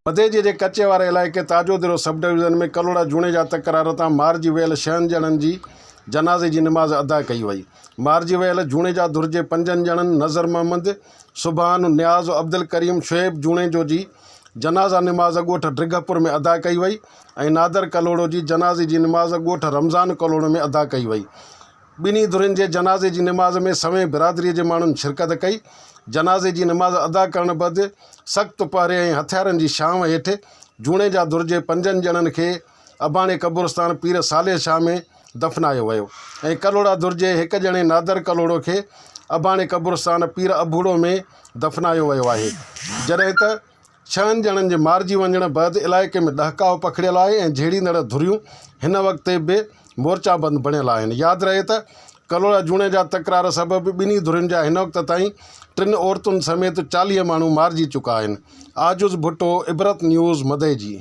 مديجي جي ڪچي واري علائقي تاجو ديرو سب ڊويزن ۾ ڪلهوڙا جوڻيجا تڪرار تان مارجي ويل ڇهن ڄڻن جي جنازي جي نماز ادا ڪئي وئي. مارجي ويل جوڻيجا ڌر جي پنجن ڄڻن نظر محمد، سبحان، نياز، عبدالڪريم، شعيب جوڻيجو جي جنازه نماز ڳوٺ ڊگهپور ۾ ادا ڪئي وئي ۽ نادر ڪلهوڙو جي جنازي جي نماز ڳوٺ رمضان ڪلهوڙو ۾ ادا ڪئي وئي. ٻنهي ڌرين جي جنازي جي نماز ۾ سوين برادري جي ماڻهن شرڪت ڪئي. جنازي جي نماز ادا ڪرڻ بعد سخت پهري ۽ هٿيارن جي ڇانو هيٺ جوڻيجا ڌر جي پنجن ڄڻن کي اباڻي قبرستان پير صالح شاهه ۾ دفنايو ويو ۽ ڪلهوڙا ڌر جي هڪ ڄڻي نادر ڪلهوڙو کي اباڻي قبرستان پير ابوڙو ۾ دفنايو ويو آهي. جڏهن ته ڇهن ڄڻن جي مارجي وڃڻ بعد علائقي ۾ ڏهڪاء پکڙيل آهي ۽ جهيڙيندڙ ڌريون هن وقت به مورچا بند بڻيل آهن. ياد رهي ته ڪلهوڙا جوڻيجا تڪرار سبب ٻنهي ڌرين جا هن وقت تائين ٽن عورتن سميت 40 ماڻهو مارجي چڪا آهن. عاجز ڀٽو، عبرت نيوز، مدئجي.